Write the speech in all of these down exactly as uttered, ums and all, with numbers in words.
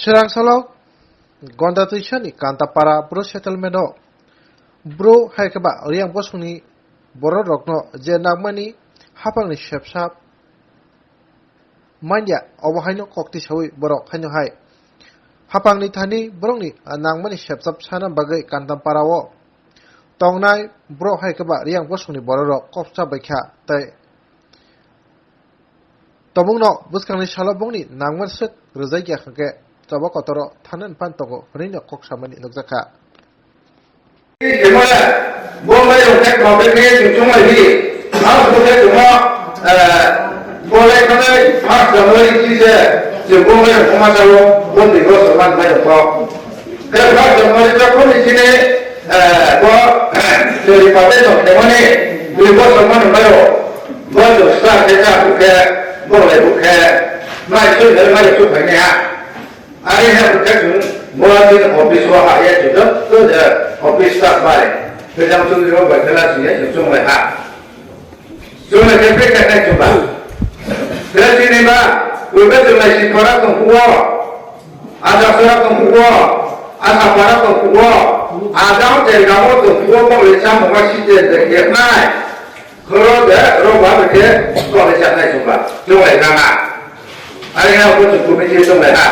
Chwrangsalo Gondatwisani Kantapara Bru Settlement o Bru hai khe ba Riyang bosongni borok rokno je nangmani hapangni sepsap manya, obo haino kokti sawi borok haino hai hapangni thani borokni nangmani sepsap sana bagwi Kantampara o tongnai borok hai khe ba Riyang bosongni borok rok koksa baikha tei Tobokno bwskangni salo bongni nangmani swk rwjak ya hwnkhe choba kotoro thanani phan tongo hwnwi no kok samani nukjakha. Bo mairok khe problem khe chwng chwng lai di. Ang bo khe chwngno, eh, bo lai khanai first January chi se chwng bo mairok koma chao, bo dui bosor man mairok kok. Khe first January jokhon ni chini, eh, bo, eh, chori patai no khemani dui bosor man mairok. Bo chwng start khe cha bukhe, bo lai bukhe, mai soi lai mai soi phaini ha. Ari ha bukhe chwng bo chini office o ha ye chwng joto je office staff bai. Khe jang chwng bai khela chwng ye chwng chwng lai ha. Chwng lai khe pek khe nai chwng ba. Khe chini ba, uiba chwng lai si khora tong phuo. Aja sora tong phuo. Aja para tong phuo. Aja o tel gamo tong phuo, bo lai sa mo ba si tel de khe nai. Khoro de ro ba khe ko lai sa nai chwng ba. Chwng lai na na. Ari ha ko chwng kumi si chwng lai na.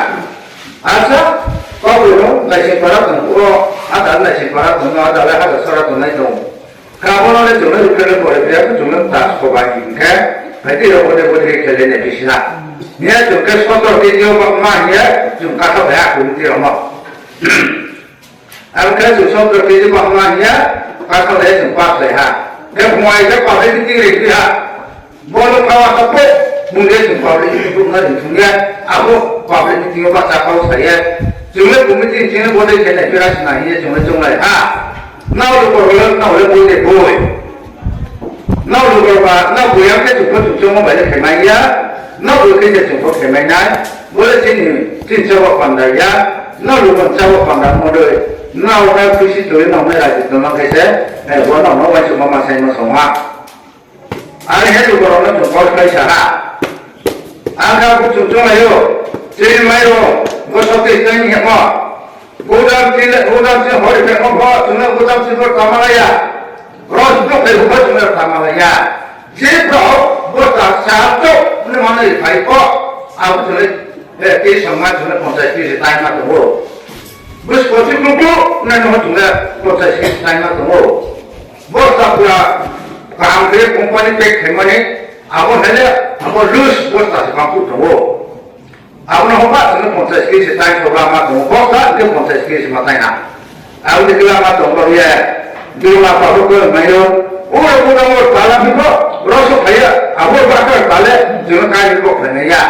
Acha, ko bo lai si khora tong phuo. Aja lai si khora tong, aja lai aja sora tong nai tong. Kabono le chwngno rwphre le pore phiya chwngno ta sobai hinkhe, phaitwi rok bode bode khe khelai nai bisina. Hiya chwng khe sotoro kg o ma hiya chwng kathok hai akuni twi rokno. Abo khe chwng sotoro kg o ma hiya kathok hai chwng pass lai ha. Khe bumai khe pathai twi ri twi ha. Bono khawa kha po mungya chwng public ni bukna ri thungya. Abo public ni twi o ma chakao saya. Chwngno committee chwngno bode khe nai pira sina hiya chwngno chwnglai ha. Nau lukurok le nau le bui de bui. Nau lukurok ba nau bui ang khe chukno chukchung mo bai le khe mai ya. Nau bui khe je chukno khe mai nai. Bo le chini chin chabo panda ya. Nau lukun chabo panda mo doi. Nau nai khusi tuli nau nai raji tongma khe se. Eh, bo nau no wai chukma ma sai ma songma. Ani he lukurok no chukor khai sa ha. Ang kha bo chukchung laio. Chini mai ro. Bo sotwi tang ni mo. Udam chile, udam chile hori phe mo pho, chwngno udam chile bo tama laya. Roj bo khe bo chwngno tama laya. Je bro, bo ta sa to, ne mane phai ko. Abo chwle, eh, ke samma chwle ponchas kg time ma to bo. Bus ko chwle ko, ne no chwle ponchas kg time ma to bo. Bo ta pura, kaham khe company pack khe mane, abo hele, abo loose bo ta se bang to bo. Abono hwnba chwngno ponchas kg time soba ma tongo, boksa hwnkhe ponchas kg ma taina. Aboni kla ma tong bak ya, dui ma pa bo koi mayo, oro bo nang oro tala biko, roso phaya, abo bakar tale, chwngno kai biko phaina ya.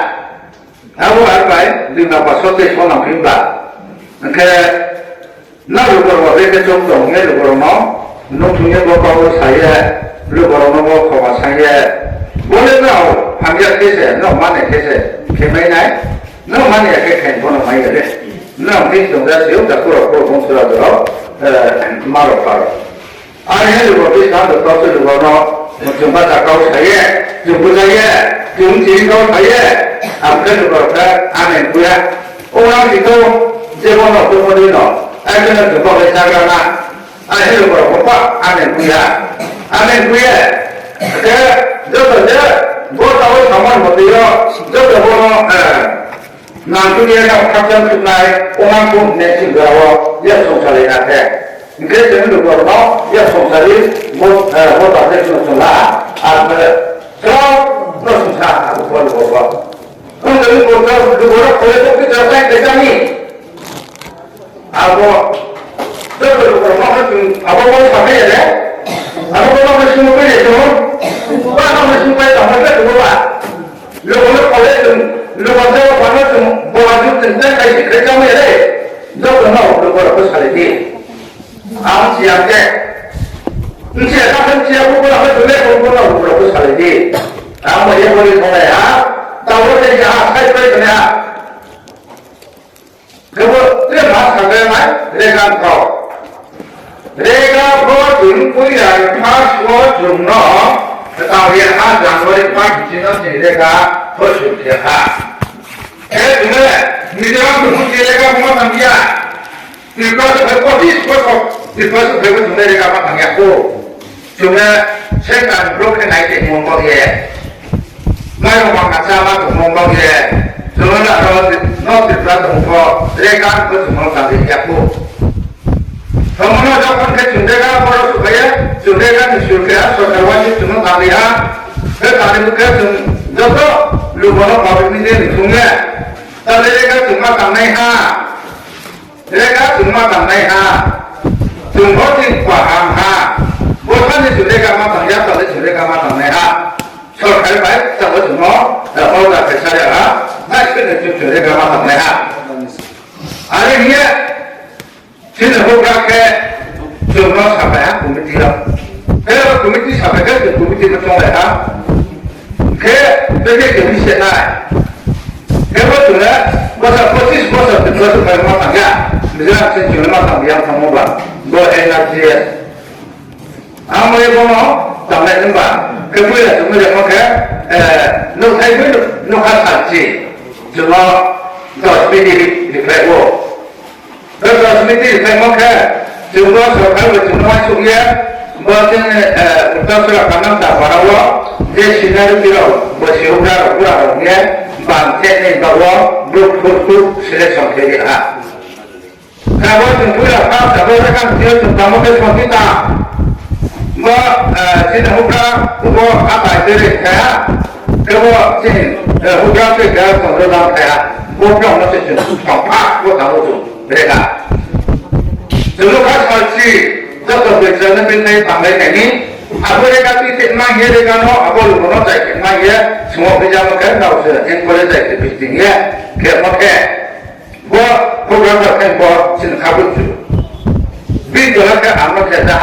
Abo ar bai, dui ma pa sote sona phimba. Hwnkhe, Na lukurok bai khe chwng tong hwnwi lukurokno nukthungya bo kok saye, lukurokno bo khoma saye. Bole no hamya khe se, no mane khe se, khe mai nai. No mane ya khe khe bono mai ya de. No hwnwi tong da se, da kuro kuro bung sura doro, eh, maro paro. Ani he lukurok bai sa do kok se lukurokno chwng ba da kok saye, chwng bujaye, chwng chini kok saye. Ang khe lukurok khe ani kuya. O ang siko je bono to mo dino. Ai khe no to ko le chagra na. Ai helo borok bo pa ane kuya. Ane kuya. Ke joto je bo tabo saman hotiyo joto bono, eh, nangkukya na khakchang thuknai, onang kung ne sing grao, ya songsari na khe. Hingkhe chwng lukurokno ya songsari bo, eh, bo ta khe chwng chwng la. Ar khe chwng no songsa abo bo lukurok. Ang tadi kota lukurok kole to kita sai kita ni. Abo, joto lukurok no chwng abo bo sabai ya de. Abo bo no chwng bai de to. Ba no chwng bai ta ma de to ba. Lukurok kole chwng, lukurok kole chwng, bo aju chwng tai kai kai kama ya de. Joto no lukurok ko sale di. Ang siya ke. Ang siya ka, ang siya ko ko ko ko ko ko ko sale di. Ang mo ye ko ko ya. Ta wo ke ya, sai ko ya. Kebo tre mas kagaya mai rega pro. Rega pro dun pui ya pas wo jung no. Ketahui ha January pas jino ni rega pro suk ya ha. Eh, tune, Mizoram tu pun rega Tamo tangya. Tripura se phai pochis bosor, Tripura se phai bo chwngno rega ma tangya ko. Chwngno sengkang bro khe nai tongmung bok ye. Mai rok ma kacha ma tongmung bok ye. Chwngno na ro no Tripura tongmung bok rega ko chwngno tangya ko. Tamo no jokhon khe chwng rega boro su phai ye, chwng rega ni sur khe ha sorkar wa chwngno tangya. Khe tangya khe chwng joto lugo no public ni je ni thung ye. Ta rega chwng ma tangnai ha. Rega chwng ma tangnai ha. Chwng bo chwng kaham ha. Bo thani chwng rega ma tangya, tale chwng rega ma tangnai ha. Sorkar bai tabo chwng no, eh, order khaisa ya ha. Nai chwng chwng rega ma tangnai ha. Are hiya, chini hukra khe chwng no sapai ha committee rok. Khe committee sapai khe chwng committee no chonglai ha. Khe bebek khe bise nai. Khe bo chwngno bwsa pochis bosor Tripura se ma tangya. Mizoram se chwngno ma tangya tamo ba. Bo N R G S. Ang bo bono tanglai nang ba. Khe puila chwngno jamo khe, eh, nuk thai bui nuk, nuk ha salchi. Chwngno dos minute reply o. Doctor Smiti khaimo khe, chwngno sorkar bai chwngno uansuk ya, bo chini, eh, Uttarpara Kanam Tapara o je seniority rok, bo sihukra rok, bura rok ye, bang chekni bago group four group selection khe ha. Kabo chwng puila first abo rekang sio chwng tamo khe songkita. Bo, eh, chini hukra, bo atai tere kha, kabo chini, eh, hukra se kha, songkita kha, bo khe ono se chwng songkha, bo tamo chwng. Rega. Chwng kha salchi, joto bwsajwk nw bini thani tanglai thani. Abo rega twi thik ma hiya rega no, abo lugo no chai thik ma hiya, swngo khe jamo khe, nao se enquiry chai thik bising hiya, khe mo khe. Bo program rok khe bo chini kha bwthu. Bini tola khe ang no khe da.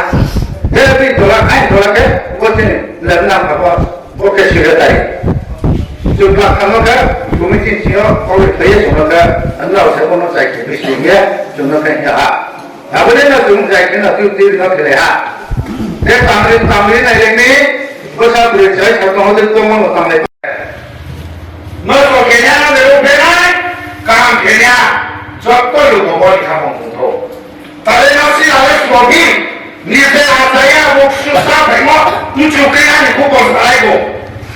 He bini tola, aini tola khe bo chini lem nam kha bo. Bo khe secretary. Chwng kha kha no khe committee sio kok khlaiya chwng no khe nrao se bono chai khe bising ye chwng no khe ha. Aboni no chwng chai khe no twi twi no khe le ha. He tamri tamri nai le ni bwsa bwrwi chai sa tong de tong no tang le. No to kenya no de ro be nai kam kenya jotto lugo bo ni kha mong tho. Tale nasi ale sobi, nije asaya woksu sa phaimo, muchuke ani khubor salaibo.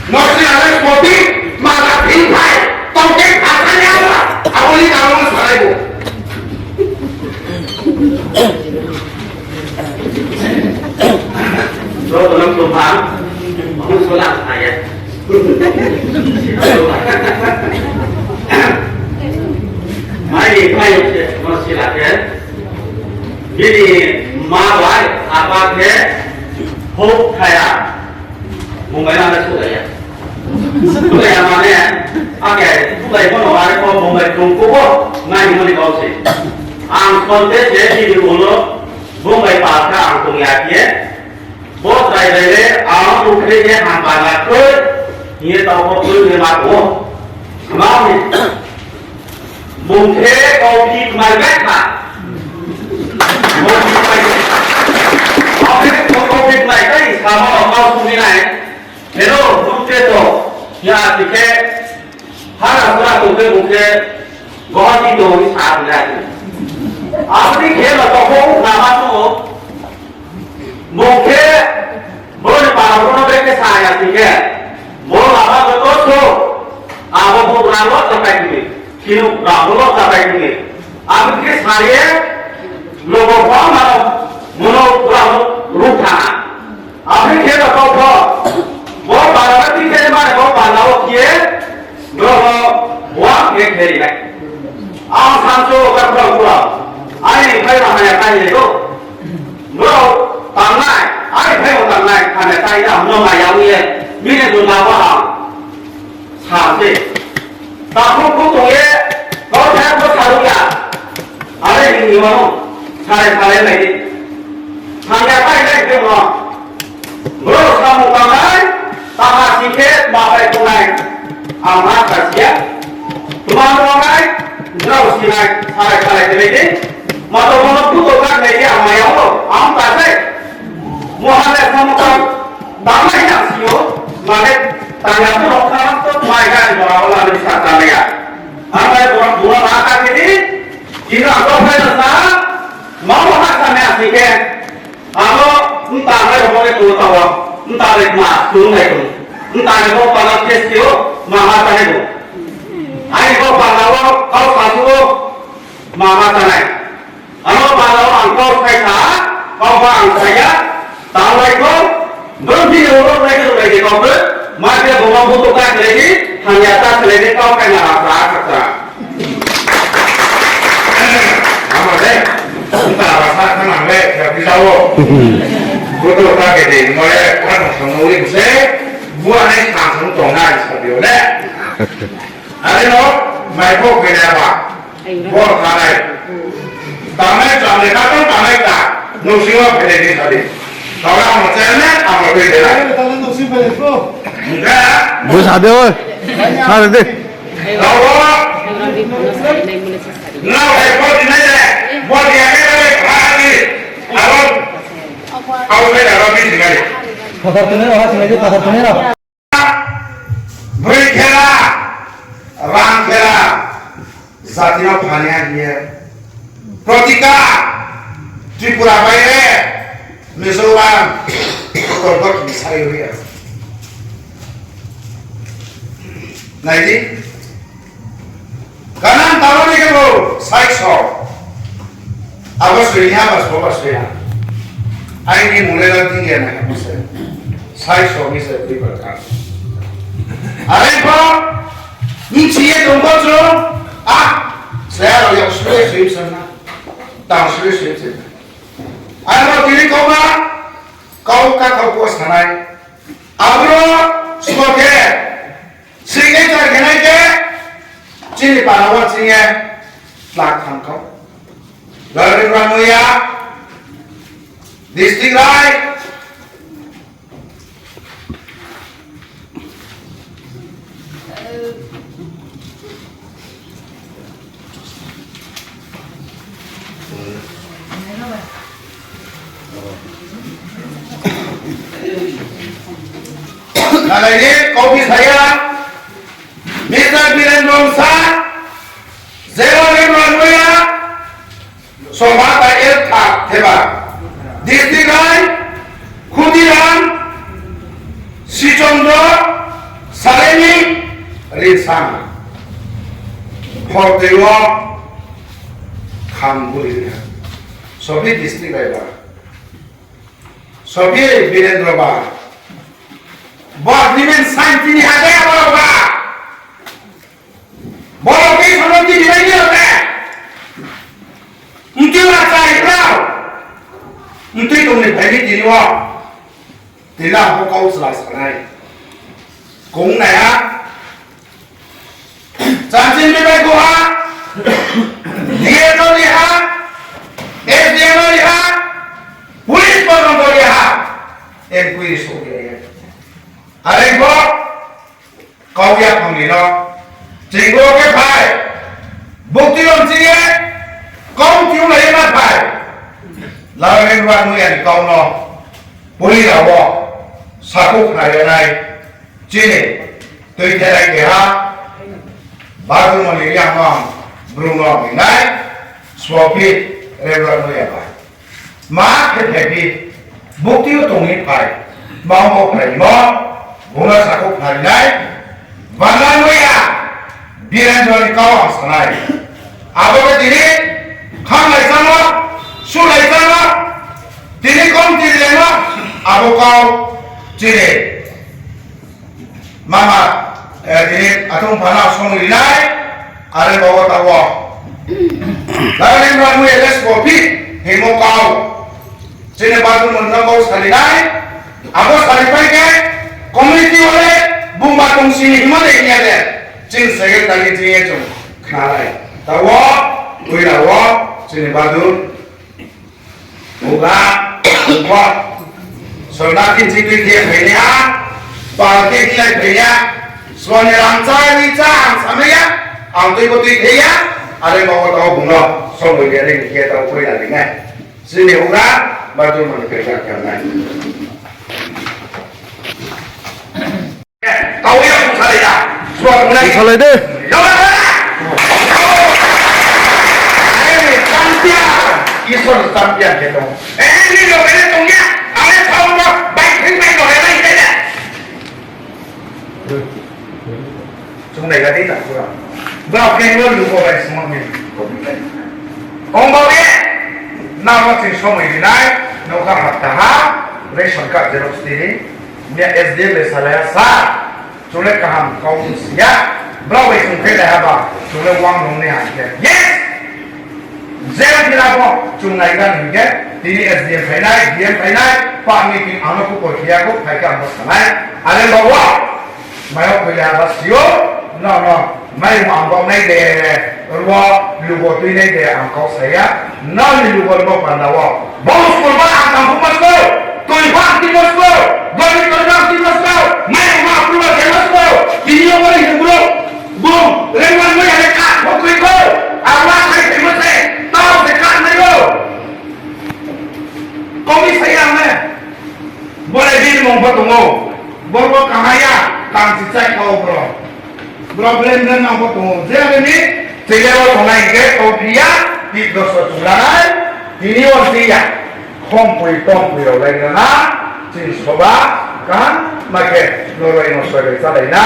Nasi ale sobi, mala philphai, tongke phathani awa, aboni karongo salaibo. Jotono tongphang, musulang saya. Mai ni phai se, no sila khe. Bini ma bai apa khe hok thaya. Mumbai na sudaya. Sudaya mane, ake, sudai kono are ko Mumbai tong ko bo, ngai mani kau se. Ang konte se bini ulo, Mumbai pa kha ang tong ya khe. Bo chwrai bai le, ang ukhrwi khe ham bana khoi, hiye tamo khoi hwnwi ma tongo. Mao ni, bung khe kau phi kmai bai kha. Kau phi kmai bai kha. Kau phi, kau phi kmai bai, samo no kau sumi nai. Hello, bung khe to, ya, tikhe, Hara pura tongkhe bung khe Guwahati tongwi sa hwnwi. Aboni khe no tongkho nama tongo. Bung khe boroni para borno bek khe sa ya thikhe. Bo lama joto so. Abo bo rang lo chapai thikhe. Chini rang lo chapai thikhe. Aboni khe sa ye logo bo mano mono rang ruk thana. Aboni khe ba kok kho, bo barana tikhe mane bo barna o khiye, borok no buang khe kheri nai. Ang sancho ka khurang khurang, ani khai ma haya khai le do. Borok tangnai, ani khai o tangnai, hane khai na hno ma yang ye, mine do na ba ha. Sase. Takhuk kuk tongye, kau thang ko sarukya. Are hingni mano, sare sare lai di. Thangya tai lai ke mo. Bro, samung tangnai, taha sikhe, ma bai tongnai. Ang ma kasiya. Tuma tongnai, bro, sinai, sare sare lai di. Ma to mono kuto kan lai di, ang ma yao, ang ta sai. Mohale samung tang. Tangma hina sio, mane tangya to rok kha to mai ga ni bora wala ni sa tangya. Amai bora bora ma ka kini, Ino ang kok phai rasa, mau hak kami asike. Amo, nta hai romo ke tu tawa, nta rek ma, tu hai tu. Nta rek ko pala kes kio, ma ma ta hai tu. Ai ko pala wo, kau satu wo, ma ma ta hai. Ano pala wo ang kau sai sa, kau ba ang saya, tawai ko, Bwrwng bini ulo nai kwrwng bai de kok bwrwng, ma khe buma butuk ta khlai di, hamya ta khlai di, kok khai na rasa kha ta. Ama de, ta rasa kha na le, ya bi dawo. Butuk ta ke de, mo le, kha no song uri se, bua ne kha song tong na sa bi le. Are no, mai kok khai na ba. Bor khanai. Tanai tanai khatang tanai ta. Nusio phede ni sadi. Tawra mo chene amo bede. Tanai nusio phede ko. Enggak. Bus ade oi. Sare de. Tawo. Nau hai bor di nai de. Bor di ane de. Bhagi. Aro. Au de aro bi di nai. Pathar tune ro, ha tune ro, pathar tune ro. Bwrwi khela, rang khela, jatino phani ya hiye. Protika, Tripura baire, Mizoram, Uttor Dakhin sai huya. Naidi, Kanan taroni kebo sai so. Abo sui ha, bas bo bas sui ha. Aini mule la tingya na kamo se. Sai so mi se tui bar ka. Are ko, ni chiye tong ko cho. Ah, saya lo ya sui sui sana. Tang sui sui sana. Abo tiri ko ba, kau ka kau ko sanai. Abro smoke. Signature khenai khe chini para o chini ye lakh thang kau. Gari Ranuya, District Rai. Nalaini kau bi saya, Mister Birendra Wangsa, Zero Rim Ranguya, Sobha ta el kha theba. District Rai, Khudiram, Sichandra, Saleni, Rinsang. Hor teibo kham buri rikha. Sobi district Rai ba. Sobi Birendra ba. Bo agreement sign tini hade abo ba. Borok tei sono tini bai ni rok de. Ntwi la chai rao. Ntwi tongni phaini tini o. Tini la bo kau chwla sanai. Kung naya. Chanchin ni bai ko ha. D M O ni ha. S D M O ni ha. Police ko no ko ni ha. Enquiry so ke. Are ko. Kau yaphang ni no. Chingbo khe phai. Bukti rom chingye. Kau tiu lai ma phai. Lawen ba nu yan kau no. Poli la wo. Saku khnai nai. Chini. Tui therai keha. Bathroom ni yang no. Brum no nai. Swapit. Re ba nu ya phai. Ma khe phaidi, buktio tongwi phai, ma bo phaimo, buma sakho pharinai, bana noya, Birendrani kau ang sanai. Abo khe tini khamlai chano, sulai chano, tini kom tini leno, abo kau chini. Mama, eh, tini atung phana song rinai, are bawa tawo. Dara ni mra mui eles kopi, himo kau. Chini badu mun no kau salinai, abo salipai ke, community wale, bumba tong sini himo de hiya de. Chini secretary chini ye chung khnalai. Tawo, tuila wo, chini badu. Uga, uga. Sorna tin si tui dia phaiya, pa ke dia phaiya. Suani ramcha ni cha ang samaya, ang tui ko tui dia, are mau tau bunga, so mo dia ni kia tau koi lagi ngai. Sini uga, batu mana kerja kerja ngai. Tau ya, busalai ya. Busalai de. Isor champion khe tongo. Eh, ni lo kene tongya. Ale thau no bai thing bai no hele hele. Chung nai gadi ta pura. Ba khe no lu ko bai sma mi. Ong ba ye. Na ma tin somoi rinai. No ka hapta ha. Ration card xerox tini. Mia S D M le salaya sa. Chwle kaham kok siya, brao bai chwng khe leha ba, chwle wang nung ni hai khe. Yes! Jera phila bo chwng nai gan hinkhe, tini S D M phainai, D M phainai, pa meeting ano kupor khiya ko, phai khe ang bo sanai. Ale bawa, mayo khoi leha ba sio, no, no, mai mo ang bo nai de, rwo, lugo twi nai de, ang kok saya, no ni lugo rwo panda wo. Bo school ba ang tang kuma school, twi ba ang tima school, gori gori ba ang tima school, mai ma approval khe ma school, tini yo gori hibro, bum, rengwan mo ya ka, mo twi ko, awa khai khai mo se, tao se ka mai yo. Komi saya me, bole bin mong ba tongo, borbo kahaya, tang si chai kau bro. Problem no nang bo tongo. Je ani ni tele o tongnai ke to phiya, ti doso chunglanai, tini o siya. Khom pui tom pui rok lai na, chin soba, kan ma ke, noroi no soi salai na,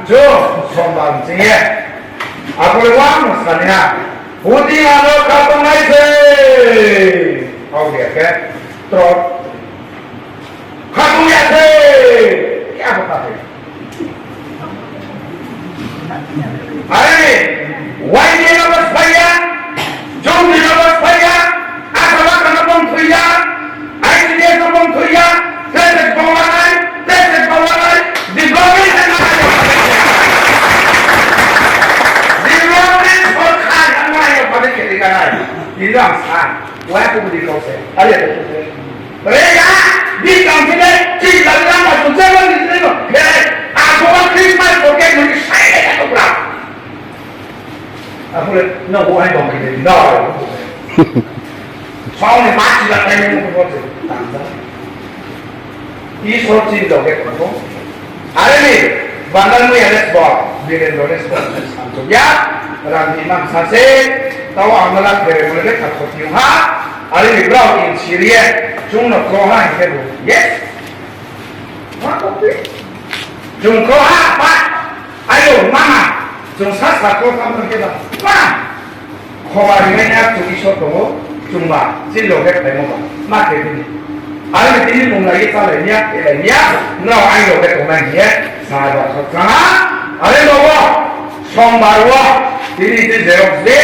jo, somba chingye. Apole wang sania, puti ano ka tongnai se. Au dia ke, trot. Khatung ya se. Ya apa kata? Hai, Y D no bas phaiya, Jong ni no bas phaiya, Asala kana bom thuya, I C D S no bom thuya, President Bawalai, President Bawalai, development and Development for Khan and Maya Padikiri Kanai. Ini ang san. Waya ko budi kau se. Ayo ko se. Rega, di kang se de, di kang se de, ma tu se ma ni se ma. Kere, a ko ma Christmas ko ke muni sai de ko pra. A ko le, no, ko ai dong ke de, no. Sao ni ma ti la kai ni ko ko se. Tang da. Isor chin joge tongo. Are ni, bandar mui ane sbo, Birendra ne sbo, sanjogya, rang ni mang sase, tao ang la khere mole le khat khoti ha, are ni brao in sirie, chung no ko ha ke bu. Yes. Ma ko pi. Chung ko ha pa. Ayo, mama, chwng sa sa kok tamo khe ba. Ma! Khoba rinai na chwng Isor tongo, chwng ba, chini loge phaimo ba. Ma khe bini. Aro ni tini mung lai ta lai niya, khe lai niya, no ai loge tongnai niya, sa ba kok tama. Are logo, sombar wo, tini ti xerox de,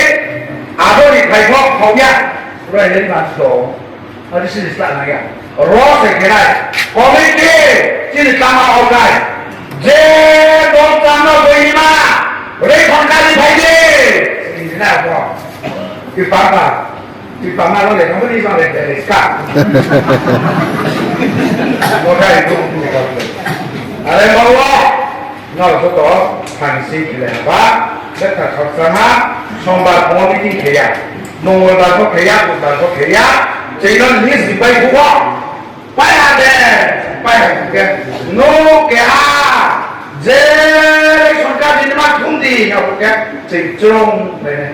abo ni khai kok khok ya. Ro ni ma to. Adi sini sila naya. Ro se kenai. Komiti sini tama ogai. Je dol tama boima. Re khon kali bhai de. Sini na ko. Di pama. Di pama lo le kamu ni ma le de ska. Ogai tu. Are bawa. Noro joto phan sing khe lai ba, betha khakchangma, sombar phuno meeting khe ya, mongolbar pho khe ya, budbar pho khe ya, chengno ni si pai phuo, pai ha de, pai ha khe, no khe ha, je sorkar ni ma thum di ya khe, chengchong pai ne,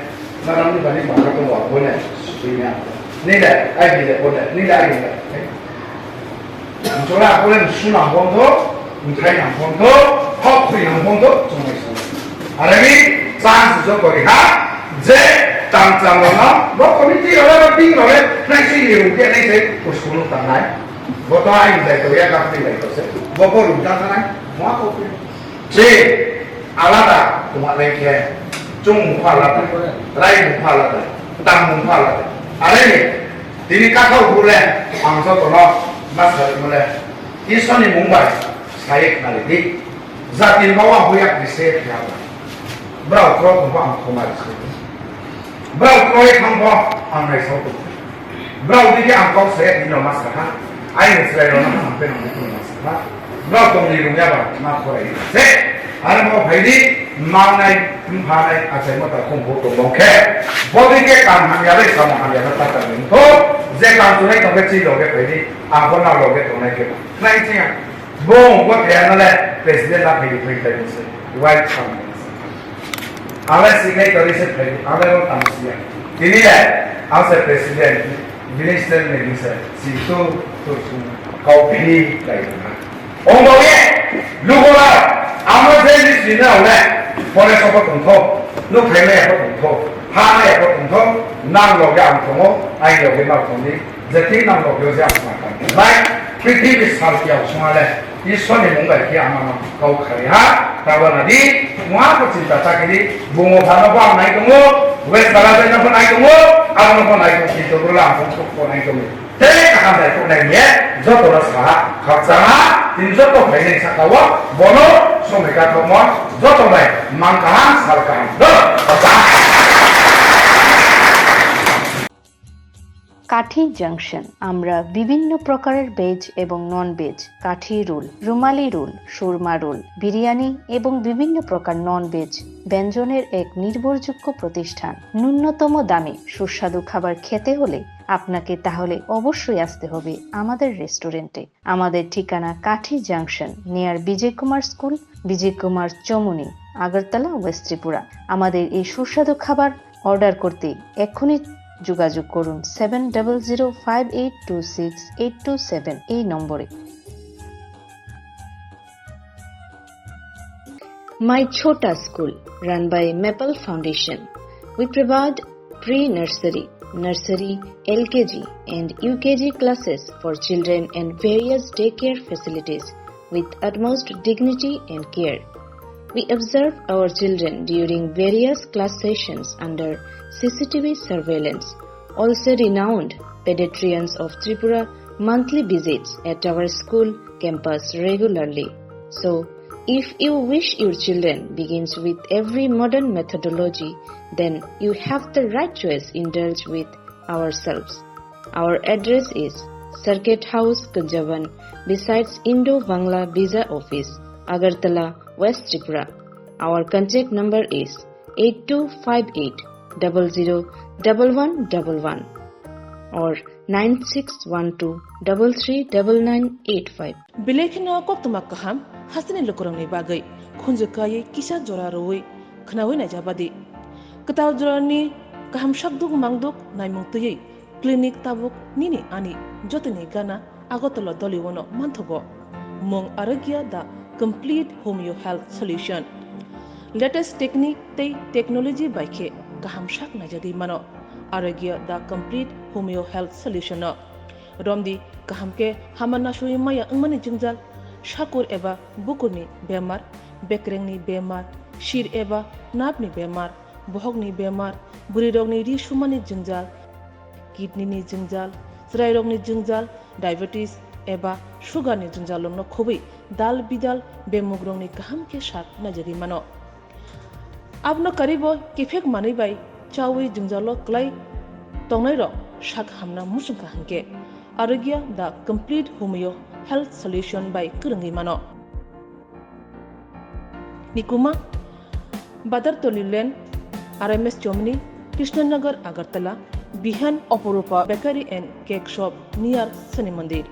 na nam ni bani ma ka to wa ko ne, ni na, ni da, ai di de ko ne, ni da ai di de. Jora kule suna bondo, mithai nang bondo, hok khui nang bondo, chongnai song. Aremi chance jo kori ha, je tang chang rona, bo committee rona, bo ting rona, nai si ni rung ke nai se, uskunu tangnai. Bo to ai dai to ya, kapri dai to se. Bo bo rung ta tanai, mo ko khui. Je alada tongma lai khe, chwng mung pha alada, rai mung pha alada, tang mung pha alada. Are ni, tini kathau bule, ang jotono ma sari mole, Iswrani mung bai sai khnari di. Jati ni bawa huya kri se phiya ba. Brao kro tongbo ang khoma ri se. Brao kroi thangbo ang naisao tong. Brao digi ang kok saya dino ma saha. Aini chwrai rok no ang pe nang dino ma saha. Brao tongni rungya ba ma khorai se. Are mo phaidi mangnai mphanai achai mata khum bo tong bong khe. Bo digi kam hamya bai samo hamya no ta ta ni tho. Je kam tunai tong khe chi loge phaidi. Ang bo na loge tongnai khe. Khnai chiya. Bo bo thaya no le president la phaidi phaidi phaidi se. Wai kham. Ang le signatory se phaidi, ang le bo tang siya. Tini le, Ang se president, minister ni bisa, si tu, tu, tu, kau pini, lai, tu, na. Ong bau ye, lugo la, amo je ni sini na le, pore sobo tongtho, nuk thai le ko tongtho, ha le ko tongtho, nang loge ang tongo, ai loge nang tongni, jeti nang loge je ang tongni. Lai, prithibi sal kiya songale, Ishwar ni mung bai khe ang ano kau khari ha, ta wana di, mwa ko chinta ta kiri, bungo phano bo ang nai tongo, West Bagajai no pho nai tongo, ang no pho nai tongo, kintu bro la ang pho pho nai tongo. Tei kaham bai kok nai ye, joto no sa ha, khakchang ha, tin joto phai nai saka o, bono somai ka thokmo, joto bai mang kaham, sal kaham, do, khakchang. কাঠি জাংশন, আমরা বিভিন্ন প্রকারের ভেজ এবং non veg, কাঠি রোল, রুমালি রোল, সুরমা রোল, বিরিয়ানি এবং বিভিন্ন প্রকার non veg ব্যঞ্জনের এক নির্ভরযোগ্য প্রতিষ্ঠান। ন্যূনতম দামে সুস্বাদু খাবার খেতে হলে আপনাকে তাহলে অবশ্যই আসতে হবে আমাদের রেস্টুরেন্টে। আমাদের ঠিকানা Kathi junction, near Vijay Kumar school, Vijay Kumar Chowmuhani, Agartala, west Tripura. আমাদের এই সুস্বাদু খাবার অর্ডার করতে এক্ষুনি যোগাযোগ করুন seven double zero five eight two six eight two seven এই নম্বরে। My Chhota School, run by Maple Foundation. We provide pre-nursery, nursery, L K G and U K G classes for children and various daycare facilities with utmost dignity and care. We observe our children during various class sessions under C C T V surveillance. Also renowned pediatricians of Tripura monthly visits at our school campus regularly. So, if you wish your children begins with every modern methodology, then you have the right choice. Indulge with ourselves. Our address is Circuit House, Kunjaban, besides Indo-Bangla Visa Office, Agartala, West Tripura. Our contact number is eight two five eight double zero double one double one or nine six one two double three double nine eight five. Belai kheno koktwma kaham hasteni lukurokni bagwi khunju kaiwi kisa jora rwui khnaui naijabadi. Kwtal jorani kaham sakduk mangduk naimung twiwi clinic tabuk nini ani jotoni gana Agartala Doliwono manthogo. Mung Arogya the complete homeo health solution. Latest technique tei technology bai khe kaham sak naijagwi mano Arogya the complete homeo health solution no. Romdi kaham khe hama nasui maya wngmani jwngjal, sakur eba bukurni bemar, bekrengni bemar, sir eba napni bemar, bohokni bemar, bwrwirokni ri sumani jwngjal, kidney ni jwngjal, chwrairokni jwngjal, diabetes eba sugar ni jwngjalrokno khobwi dal bidal bemugrokni kaham khe sak naijagwi mano. Abono karibo kiphek manwi bai chawi jwngjalo kwlai tongnairok sak hamna muchungkha hwnkhe Arogya the complete homeo health solution bai kwrwngwi mano. Nikuma, Badartoli Lane, R M S Chomni, Krishnanagar, Agartala, Bihan, Oporupa Bakery and Cake Shop near Shani Mandir.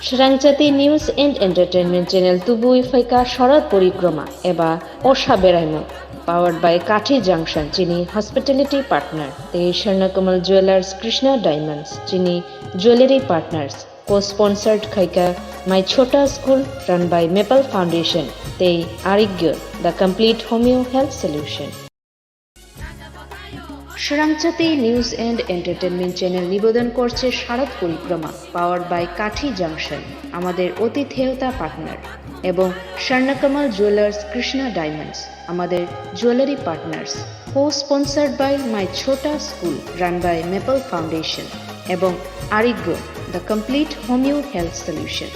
Srangchati News and Entertainment Channel tubui phaika Sharad Porikroma eba Osha Beraimung, powered by Kathi Junction, chini hospitality partner, tei Sharnakamal Jewelers, Krishna Diamonds, chini jewellery partners. Co-sponsored khaika My Chhota School, run by Maple Foundation, tei Arigyo, the complete homeo health solution. Srangchati News and Entertainment Channel নিবেদন করছে শারদ পরিক্রমা, powered by কাঠি জাংশন, আমাদের আতিথেয়তা পার্টনার, এবং স্বর্ণকমল জুয়েলার্স কৃষ্ণা ডায়মন্ডস, আমাদের jewellery partners. Co-sponsored by My Chhota School, run by Maple Foundation, এবং আরোগ্য, the complete homeo health solution.